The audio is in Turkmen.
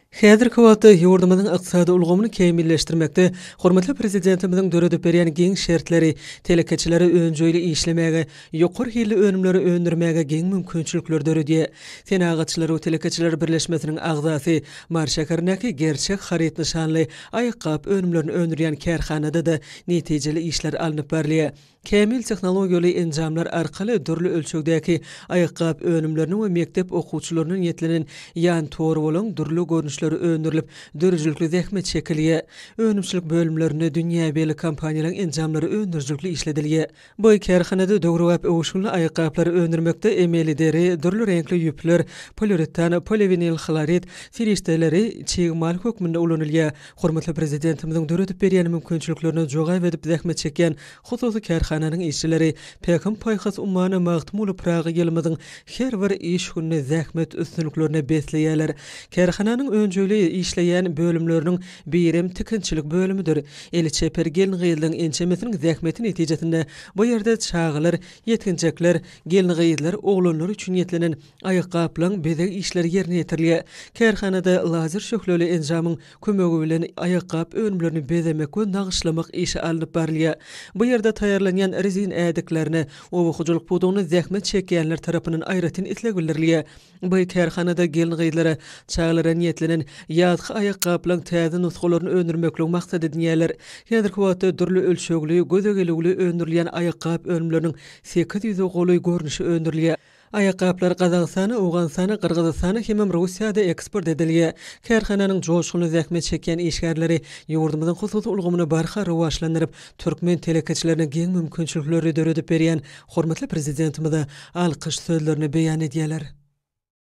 Häzirki wagtda ýurdumyzyň ykdysady ulgamyny kämilleşdirmekde hormatly Prezidentimiziň döredip berýän giň şertleri telekeçilere önjeýli işlemäge, ýokary hilli önümleri öndürmäge giň mümkinçilikleri döredýär. Senagatçylar we telekeçiler birleşmesiniň agzasy, Mary şäherindäki Gerçek haryt nyşanly aýakgap önümlerini öndürýän kärhanada-da netijeli işler alnyp barylýar. Kämil tehnologiýaly enjamlar arkaly dürli ölçegdäki aýakgap önümlerini we mekdep okuwçylaryna niýetlenen ýan torbalaryň dürli görnüşleri öndürilip, döredijilikli zähmet çekilýär. Önümçilik bölümlerinde dünýä belli kompaniýalaryň enjamlary öndürijilikli işledilýär. Bu kärhanada döwrebap öwüşginli aýakgaplary öndürmekde emeli deri, dürli reňkli ýüpler, poliuretan, poliwinilhlorid serişdeleri çig mal hökmünde ulanylýar. Hormatly Prezidentimiziň döredip berýän mümkinçiliklerine jogap edip zähmet çekýän hususy kärhananyň işçileri Pähim-paýhas ummany Magtymguly Pyragy ýylymyzyň her bir iş gününi zähmet üstünliklerine besleýärler. Kärhananyň önjeýli işleýän bölümleriniň birem tikinçilik bölümidir. Eli çeper gelin-gyzlaryň ençemesiniň zähmeti netijesinde bu ýerde çagalar, ýetginjekler, gelin-gyzlar, oglanlar üçin niýetlenen Aýakgaplaryň bezeg işleri ýerine ýetirilýär. Kärhanada lazer şöhleli enjamyň kömegi bilen aýakgap önümlerini bezemek we nagyşlamak işi alnyp barylýar. Bu ýerde taýýarlanýan rezin ädiklerine oba hojalyk pudagynda zähmet çekýänler tarapyndan aýratyn isleg bildirilýär. Bu kärhanada gelin-gyzlara, çagalara niýetlenen ýazky aýakgaplaryň täze nusgalaryny öndürmekligi maksat edinýärler. Häzirki wagtda dürli ölçegli, göze gelüwli öndürilýän aýakgap önümleriniň 800-e golaý görnüşi öndürilýär. Aýakgaplar Gazagystana, Owganystana, Gyrgyzystana hemem Russiýada eksport edilýär. Kärhananyň joşgunly zähmet çekýän işgärleri ýurdumyzyň hususy ulgamyny barha rowaçlandyryp, türkmen telekeçilerine giň mümkinçilikleri döredip berýän hormatly Prezidentimize alkyş sözlerini beýan edýärler.